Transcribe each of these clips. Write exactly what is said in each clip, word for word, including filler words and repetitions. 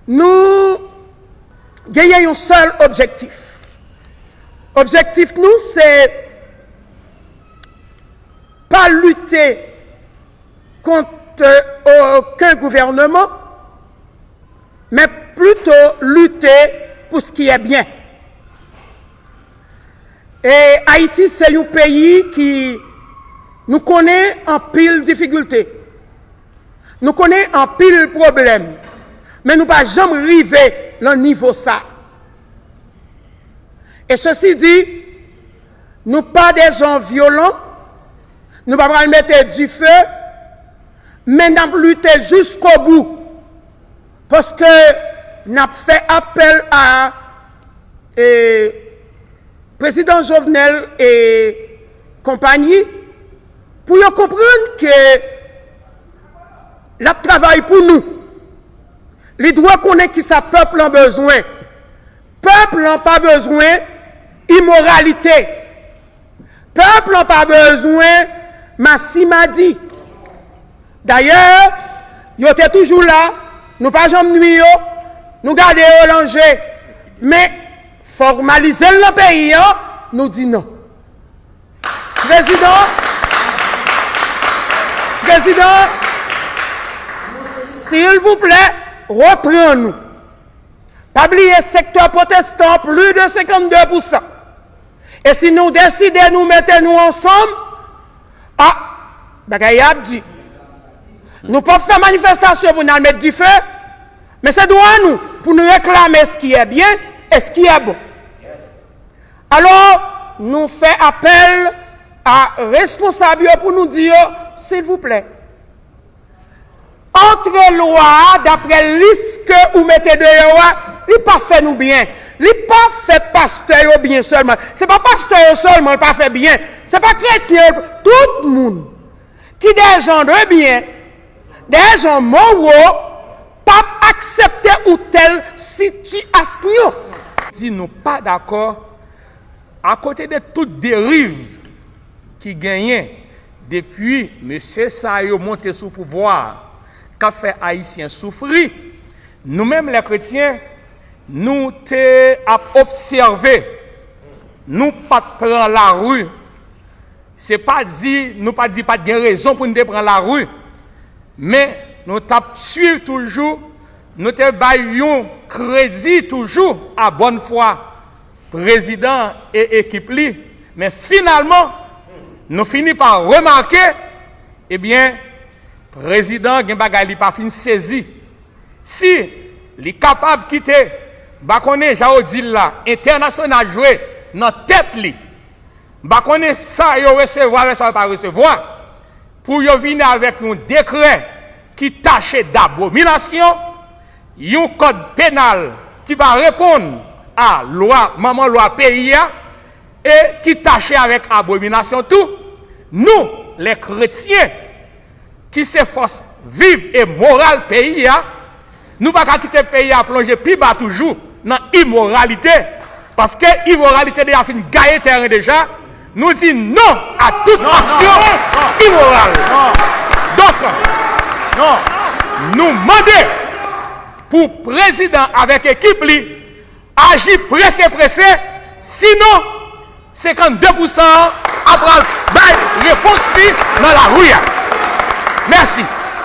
Nou genyen yon sèl objektif. Objektif nou, se pa lite kont okenn gouvènman, men plito lite pou ce qui est bien. E Ayiti se yon peyi ki nou konnen anpil difikilte, nou konnen anpil pwoblèm, men nou pa janm rive nan nivo sa. E sesi di, nou pa de jan vyolan, nou pa pral mete dife, men n ap lite jiskobou. Paske n ap fè apèl a e, prezidan Jovenel e konpayi pou yo konprann ke l ap travay pou nou. Li dwe konnen kisa pèp lan bezwen. Pèp lan pa bezwen imoralite. Pèp lan pa bezwen masimadi. Dayè, yo te toujou la, nou pa janm nwi yo, nou gade yo lan je. Men, fòmalize l nan peyi an, nou di non. Prezidan, prezidan, silvouplè, reprann nou. Pa bliye sektè pwotestan, plis de senkannde pousan. E si nou deside nou mete nou ansanm, a, bagay ap di. Nou p ap fè manifestasyon pou n al met dife, men se dwa nou pou nou reklame ce qui est bien et ce qui est bon. Alò, nou fè apèl a responsab yo pou nou di yo, silvouplè, antre lwa a, daprè lis ke ou mete deyò a, li pa fè nou byen. Li pa fè pastè yo byen sèlman. Se pa pastè yo sèlman l pa fè byen. Se pa kretyen yo, tout moun ki de jan de byen, de jan mowo, p ap aksepte yon tèl sitiyasyon. Di nou pa dakò akote de tout deriv ki genyen depi mesye sa yo monte sou pouvwa a, k ap fè Ayisyen soufri, nou menm lè kretyen, nou te ap obsève, nou pa t pran lari. Se pa di, nou pa di pa t gen rezon pou n te pran lari, men nou t ap swiv toujou, nou te bay yon kredi toujou a bòn fwa prezidan e ekip li, men finalman, nou fini pa remake, ebyen, prezidan gen bagay li pa fin sezi. Si li kapab kite, m pa konnen jan yo di l la, entènasyonal jwe nan tèt li, m pa konnen sa yo resevwa avèk sa yo pa resevwa, pou yo vini avèk yon dekrè ki tache dabominasyon, yon kòd penal ki pa reponn a lwa, manman lwa peyi a, e ki tache avèk abominasyon tou, nou, lè kretyen, ki se fòs viv e moral peyi a, nou pa ka kite peyi a plonje pi ba toujou nan imoralite, paske imoralite deja fin gaye tèren deja, nou di non a tout aksyon imoral. Donk, nou mande pou prezidan avèk ekip li aji prese prese, sinon senkannde pousan an ap pral bay repons li nan lari a. Mèsi.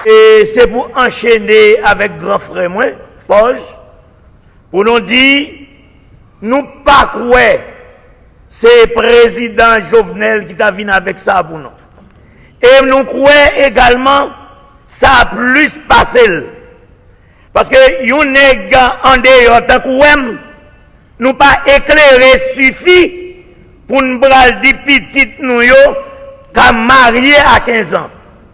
E se pou anchene avèk gran frè mwen, Fòj, pou nou di, nou pa kwè se prezidan Jovenel ki ta vin avèk sa pou nou. E nou kwè egalman sa plis pase l. Paske yon nèg andeyò tankou w, nou pa eklere sifi pou n pral di pitit nou yo ka marye a kenz an,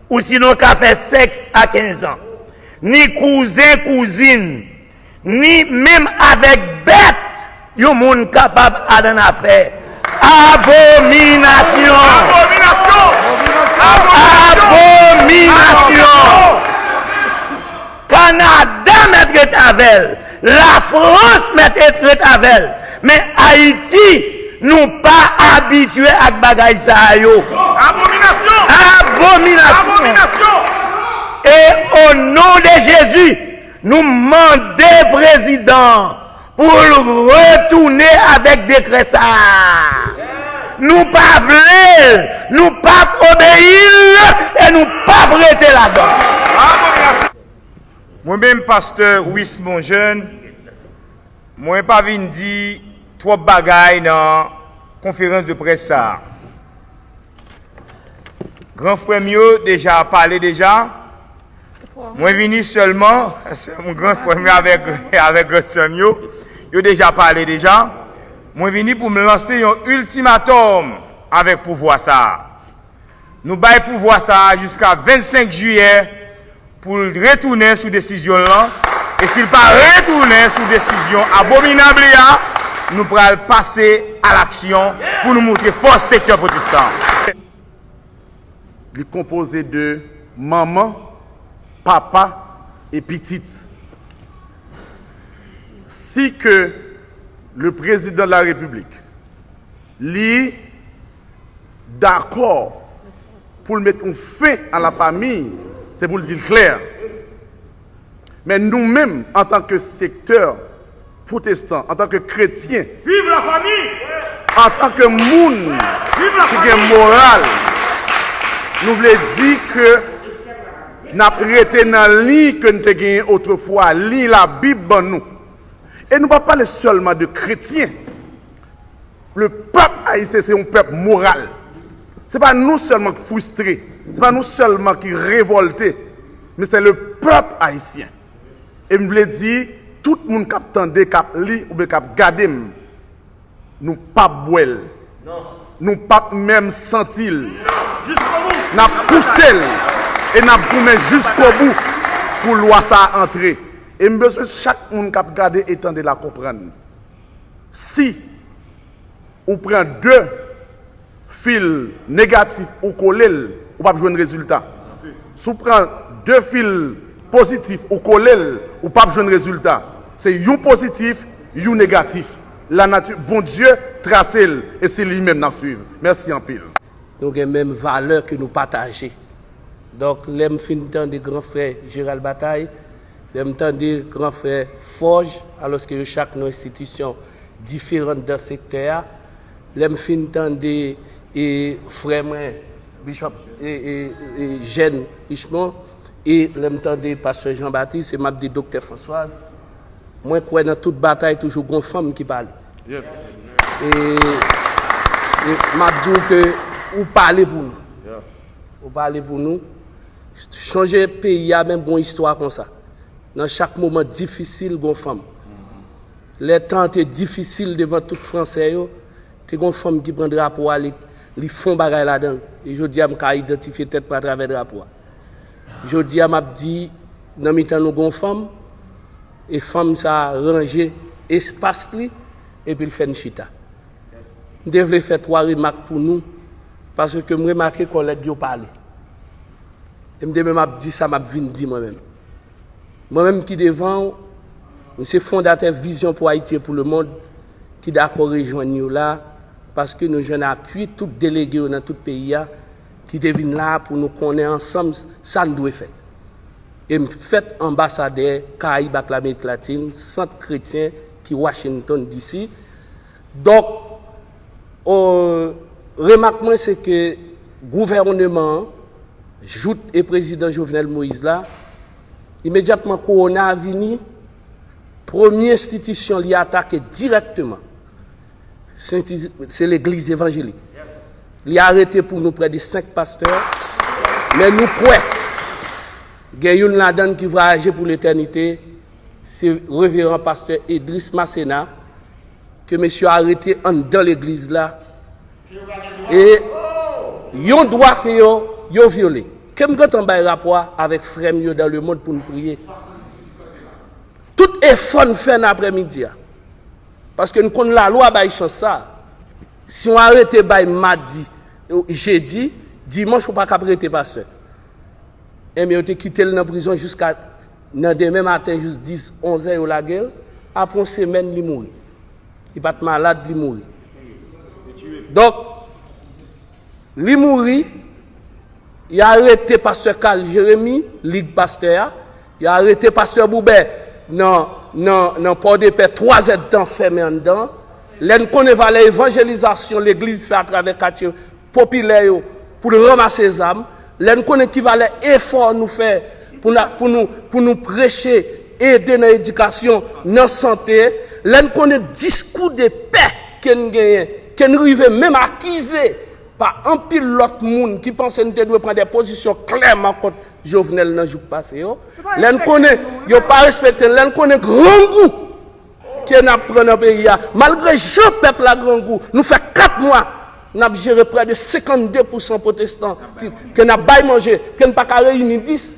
ou sinon ka fè sèks a kenz an, ni kouzen kouzin, ni menm avèk bèt yon moun kapab al annafè. Abominasyon! Abominasyon! Abominasyon! Kanada mèt ret avè l. Lafrans mèt ret avè l. Men Ayiti, nou pa abitye ak bagay sa yo. Abominasyon! Abominasyon! Abominasyon! E o non de Jezi, Nou mande prezidan pou l retounen avèk dekrè sa a. Nou pa vle l, nou p ap obeyi l e nou p ap rete ladan l. Mwen menm, pastè Wismond Jeune, mwen pa vin di twòp bagay nan konferans de près sa a. Gran frè m yo deja pale deja. Mwen vini sèlman, sè m, gran frè m yo avèk, avèk gran sè m yo, yo deja pale deja. Mwen vini pou m lanse yon iltimatòm avèk pouvwa sa a. Nou bay pouvwa sa a jiska vennsenk jiyè pou l retounen sou desizyon l lan. E si l pa retounen sou desizyon abominab li a, nou pral pase alaksyon pou nou moutre fòs sektè pwotestan an. Li konpoze de manman, papa e pitit. Si ke le président de la République li dakò pou l met yon fen a la famiy, se pou l di l klè. Men nou menm, antanke sektè pwotestan, antanke kretyen, Viv lafanmi! Antanke moun Viv ki gen lafanmi! Moral, nou vle di ke n ap rete nan liy ke n te genyen otrefwa, liy Labib ban nou. E nou pa pale sèlman de kretyen. Le pèp ayisyen se yon pèp moral. Se pa nou sèlman ki fristre, se pa nou sèlman ki revòlte, men se le pèp ayisyen. E m vle di, tout moun k ap tande, k ap li oubyen k ap gade m, nou p ap bwè l. Nou p ap menm santi l. N ap pouse l e n ap goumen jiskobou pou lwa sa a antre. E m bezwen chak moun k ap gade e tande la konprann. Si ou pran de fil negatif ou kole l, ou p ap jwenn rezilta. Si w pran de fil pozitif ou kole l, ou p ap jwenn rezilta. Se yon pozitif, yon negatif. Lanati, Bondye trase l e se li menm n ap swiv. Mèsi anpil. Nou gen menm valè ke nou pataje. Donk, lè m fin tande gran frè Gérald Bataille, lè m tande gran frè Forge, alòske yo chak nan enstitisyon diferan dan sektè a, lè m fin tande e, frè mwen, Bishop e, e, e, Jèn Richemond, e lè m tande pastè Jean Baptiste, e m ap di doktè Françoise, mwen kwè nan tout batay toujou gon fanm ki pale. E, e m ap di w ke ou pale pou nou. Ou pale pou nou. Chanje peyi a menm gon istwa konsa. Nan chak moman difisil gon fanm. Lè tan an te difisil devan tout fransè yo, te gon fanm ki pran drapo a, li, li fè yon bagay ladan l. E jodi a m ka idantifye tèt mwen atravè drapo a. Jodi a m ap di, nan mitan nou gon fanm, e fanm sa a ranje espas li, epi l fè n chita. M te vle fè twa remak pou nou, paske m remake kòlèg yo pale. E m te menm ap di sa m ap vin di mwen menm. Mwen menm ki devan w, m se fondatè Vizyon pou Ayiti e pou lemonn ki dakò rejwenn yo la, paske nou jwenn apui tout delege yo nan tout peyi a ki te vin la pou nou konnen ansanm sa n dwe fè. E m fèt anbasadè Karayib ak Lamerik Latin, Sant Kretyen ki Washington D C. Donk, o, remak mwen se ke gouvèneman an, jout e prezidan Jovenel Moïse la, imedyatman kowona a vini, premye enstitisyon li atake dirèkteman, se, se legliz evanjelik. Li arete pou nou prè de senk pastè, men nou kwè gen youn ladan n ki vwayaje pou letènite, se reveran pastè Edris Masséna, ke mesye arete anndan legliz la, e yon dwa ke yo, yo vyole. Ke m gentan bay rapò a avèk frè m yo dan lemonn pou n priye. Tout efò n fè nan aprèmidi a, paske n konn lalwa bay chans sa. Si yon arete bay madi, jedi, dimanch ou pa ka ap rete pastè. Enben, yo te kite l nan prizon jiska nan demen maten, jis dis, onz è, yo lage l. Apre yon semèn, li mouri. Li pa t malad, li mouri. Donk, li mouri, y arete pastè Carl Jérémy, lig pastè a, y arete pastè Boubè, nan, nan, nan Pòdepè, twa zèdtan fèmen anndan. Lè n konnen valè evanjelizasyon legliz fè atravè katye popilè yo pou l ranmase zam, lè n konnen ki valè efò nou fè pou n, pou nou, pou nou preche, ede nan edikasyon, nan sante, lè n konnen diskou de pè ke n genyen, ke n rive menm akize pa anpil lòt moun ki panse n te dwe pran de pozisyon klèman kont Jovenel nan jou k pase yo. Lè n konnen yo pa respekte n, lè n konnen grangou ke n ap pran nan peyi a, malgre jan pèp la grangou, nou fè kat mwa n ap jere prè de senkannde pousan pwotestan ki, ke n ap bay manje, ke n pa ka reyini dis.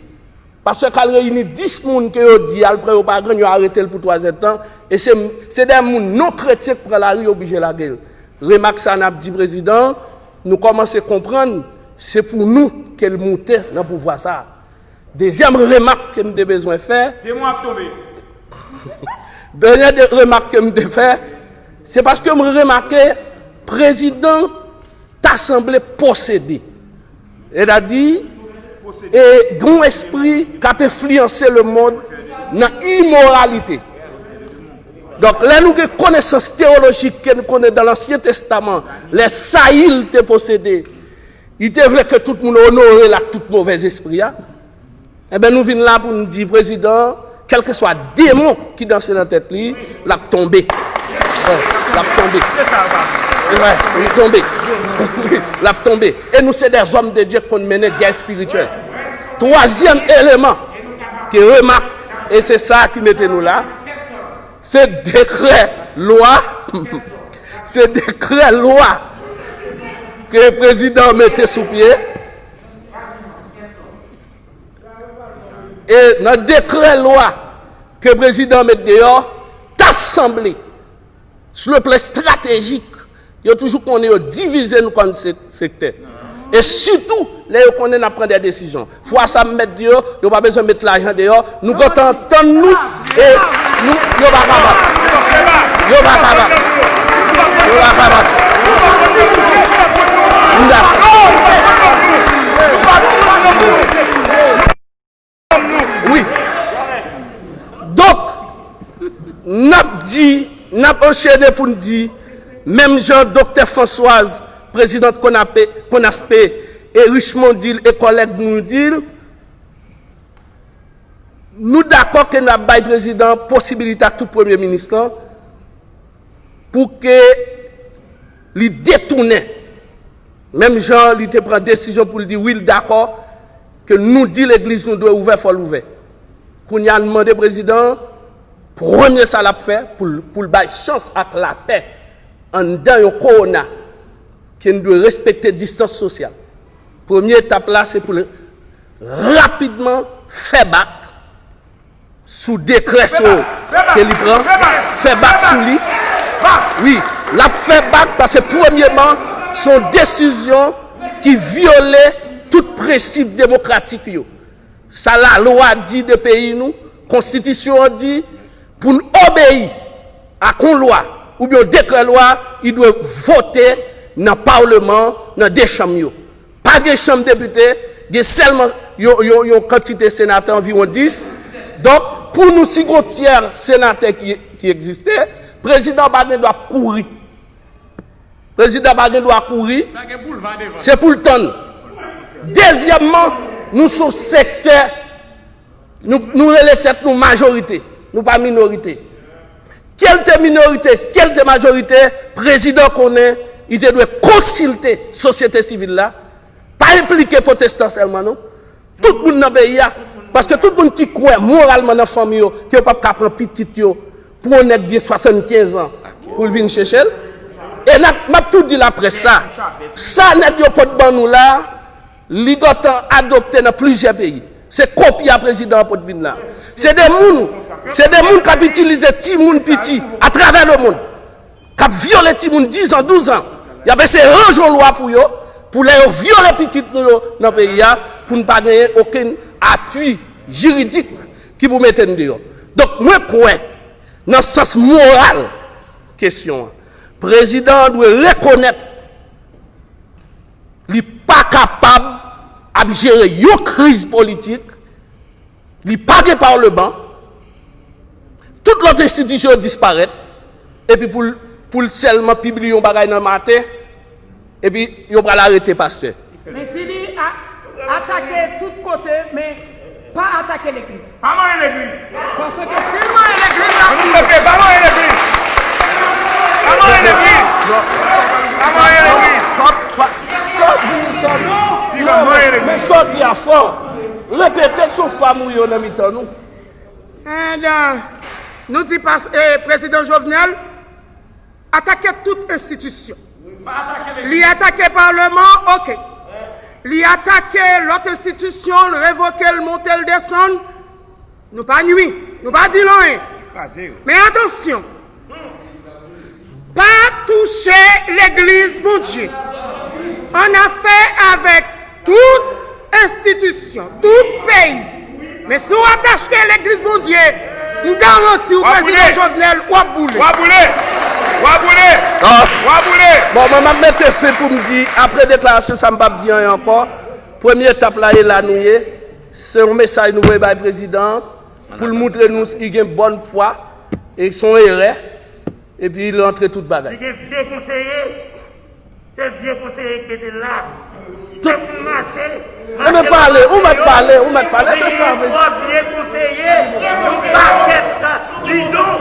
Pastè k al reyini dis moun ke yo di al pran yo pa grenn, yo arete l pou twa zèdtan, e se, se de moun non kretyen k pran lari, yo oblije lage l. Remak sa n ap di prezidan, nou kòmanse konprann se pou nou ke l moute nan pouvwa sa a. Dezyèm remak ke m te bezwen fè, Demon ap tonbe. Dènye de remak ke m te fè, se paske m remake prezidan ta sanble posede. Sètadi, e gen yon espri k ap enfliyanse lemonn nan imoralite. Donk, lè nou gen konesans teyolojik ke nou konnen dan Lansyen Testaman, lè Sayil te posede, li te vle ke tout moun onore l ak tout movèzespri a. Enben, nou vin la pou n di prezidan, kèlkeswa demon ki danse nan tèt li, l ap tonbe. Wi, l ap tonbe. Wi, li tonbe. Wi, l ap tonbe. E nou se dèzòm de Dye k konn mennen gè espirityèl. Twazyèm eleman ki remak, e se sa ki mete nou la, se dekrè lwa, se dekrè lwa ke prezidan mete sou pye. E nan dekrè lwa ke prezidan met deyò, ta sanble, sou le plan estratejik, yo toujou konnen yo divize nou kòm se-, sektè. E sitou, lè yo konnen n ap pran de desizyon. Fwa sa, m mèt di yo, yo pa bezwen met lajan deyò, nou gentan antann nou, e nou, yo pa kapab. Yo pa kapab. Yo pa kapab. M dakò. Wi. Donk, n ap di, n ap anchene pou n di, menm jan Doktè Françoise, prezidant Konapé, Konaspe, e Richemond di l, e kòlèg nou di l, nou dakò ke n ap bay prezidan posibilite ak tout premye minis lan, pou ke li detounen. Menm jan li te pran desizyon pou l di wi, l dakò ke nou di legliz nou dwe ouvè, fò l ouvè. Kounye a, n mande prezidan an, premye sa l ap fè, pou l, pou l bay chans ak lapè anndan yon kowona, ke n dwe respekte distans sosyal. Premye etap la, se pou l rapidman fè bak sou dekrè sa ke li pran, fè bak sou li. Wi, l ap fè bak paske premyeman, se yon desizyon ki vyole tout prensip demokratik yo. Sa lalwa di de peyi nou, konstitisyon an di, pou n obeyi ak yon lwa oubyen yon dekrè lwa, li dwe vote nan paleman an, nan de chanm yo. Pa gen chanm depite, gen sèlman yon, yon, yon kantite senatè, anviwon dis. Donk, pou nou, si gon tyè senatè ki, ki egziste, prezidan an pa gen dwa kouri. Prezidan an pa gen dwa kouri. Se pou l tann. Dezyèmman, nou se yon sektè, nou, nou rele tèt nou majorite, nou pa minorite. Ke l te minorite, ke l te majorite, prezidan konnen li te dwe konsilte sosyete sivil la, pa enplike pwotestan sèlman non, tout moun nan peyi a, paske tout moun ki kwè moralman nan fanmi yo, ke yo p ap ka pran pitit yo pou yon nèg gen swasannkenz an pou l vin cheche l. E n ap, m ap tou di laprès sa, sa nèg yo pot ban nou la, li gentan adopte nan plizyè peyi. Se kopi a prezidan an pot vin la. Se de moun, se de moun k ap itilize timoun piti atravè lemonn, k ap vyole timoun diz an, douz an. Y ap eseye ranje yon lwa pou yo, pou lè yo vyole pitit nou yo nan peyi a, pou n pa genyen okenn apui jiridik ki pou mete n deyò. Donk, mwen kwè, nan sans moral kesyon an, prezidan an dwe rekonèt li pa kapab ap jere yon kriz politik, li pa gen paleman, Tout lòt enstitisyon yo disparèt. Epi pou l, pou l sèlman pibliye yon bagay nan maten, epi yo pral arete pastè. Men di li a, atake tout kote, men pa atake legliz. Pa manyen legliz. Paske si l manyen legliz, l ap mouri. Ok, pa manyen legliz. Pa manyen legliz. Pa manyen legliz. Sa w di, sa w di. Li pa manyen legliz. Men sa w di a fò. Repete sou fanm ou yo nan mitan nou. And, uh, nou di pas, eh, prezidan Jovenel atake tout enstitisyon. Li atake palman, ok. Li atake lòt enstitisyon, l revoke l, monte l, desann. Nou pa nwi, nou pa di l anyen. Men atansyon, pa touche legliz Bondye. Annafè avèk tout enstitisyon, tout peyi. Men si w atache legliz Bondye, m garanti w, prezidan Jovenel, w ap boule. W ap boule. W ap boule. W ap boule. Bon, mwen, m ap mete fen pou m di, apre deklarasyon sa, m p ap di anyen ankò. Premye etap la, e la nou ye. Se yon mesaj nou voye bay prezidan an, pou l montre nou li gen bòn fwa, e se yon erè, epi l rantre tout bagay. Li gen vye konseye, se vye konseye ki mete l la. Tout moun mache. Ebyen pale, ou mèt pale, ou mèt pale, se sa vle di. Li gen twò vye konseye, yon pakèt bidon.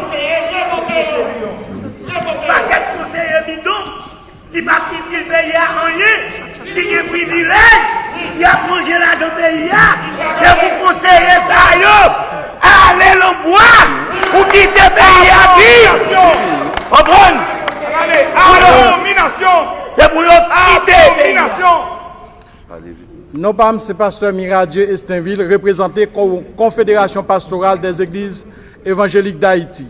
Pakèt konseye bidon. Ki p ap itil peyi a anyen, ki gen privilèj, y ap manje lajan peyi a, se pou konseye sa yo ale nan bwa pou kite peyi a viv. Konprann? Abominasyon! Se pou yo kite peyi a. Non pa m, se pastè Miradieu Estinvil, reprezante Ko-, Confédération Pastorale des Églises Évangéliques d'Haïti.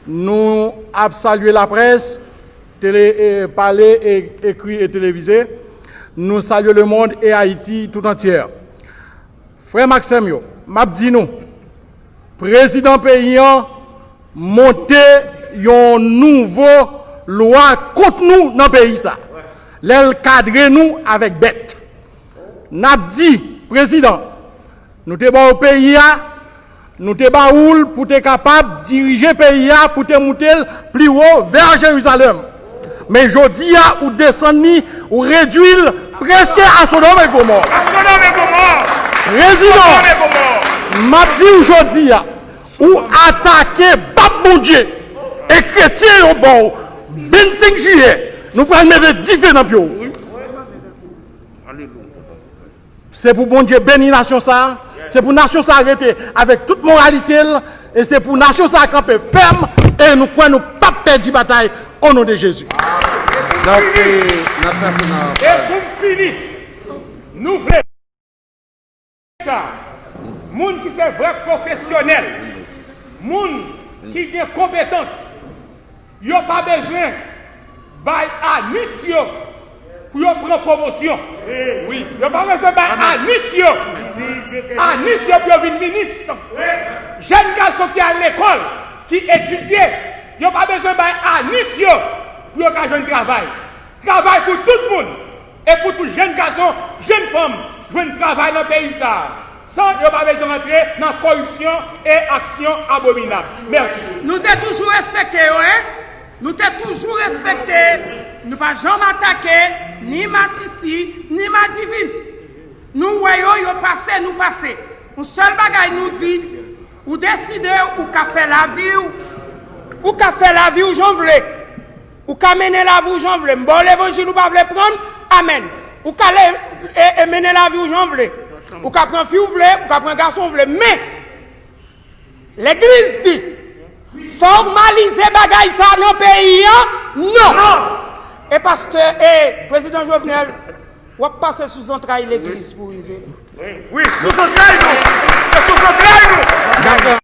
Nou ap salye laprès, tele, e, pale, e, ekri e televize. Nou salye lemonn e Ayiti tout antyè. Frè m ak sè m yo, m ap di nou, prezidan peyi an monte yon nouvo lwa kont nou nan peyi sa. Lè l kadre nou avèk bèt. N ap di, prezidan, nou te ba w peyi a, nou te ba ou l pou te kapab dirije peyi a, pou te moute l pi wo vè Jerizalèm. Men jodi a, ou desann li, ou redui l prèske a Sodòm e Gomò. A Sodòm e Gomò. Prezidan, Sodòm e Gomò. M ap di w jodi a, ou atake bab Bondye e kretyen yo ba w vennsenk jiyè, nou pral mete dife nan pye w. Se pou Bondye beni nasyon sa a. Se pou nasyon sa a rete avèk tout moralite l. E se pou nasyon sa a kanpe fèm. E nou kwè nou p ap pèdi batay. O non de Jezi. N ap, n ap pase nan. E pou m fini, nou vle sa, moun ki se vrè pwofesyonèl, moun ki gen konpetans, yo pa bezwen bay anis yo pou yo pran pwomosyon. Wi. Yo pa bezwen bay anis yo. Anis yo pou yo vin minis. Jèn gason ki al lekòl, ki etidye, yo pa bezwen bay anis yo pou yo ka jwenn travay. Travay pou tout moun. E pou tout jèn gason, jèn fanm jwenn travay nan peyi sa a, san yo pa bezwen rantre nan koripsyon e aksyon abominab. Mèsi. Nou te toujou respekte yo, en? Nou te toujou respekte, nou pa janm atake ni masisi, ni madivin. Nou wè yo, yo pase, nou pase. Yon sèl bagay nou di, ou deside ou ka fè lavi w, ou ka fè lavi w jan w vle. Ou ka mennen lavi w jan w vle. M ba w levanjil, ou pa vle pran l, amèn. Ou ka le, e, e mennen lavi w jan w vle. Ou ka pran fi w vle, ou ka pran gason w vle. Men, legliz di, fòmalize bagay sa nan peyi an, non. E pastè, e prezidan Jovenel, w ap pase sou zantray legliz pou rive la. Wi, sou zantray nou. Se sou zantray nou.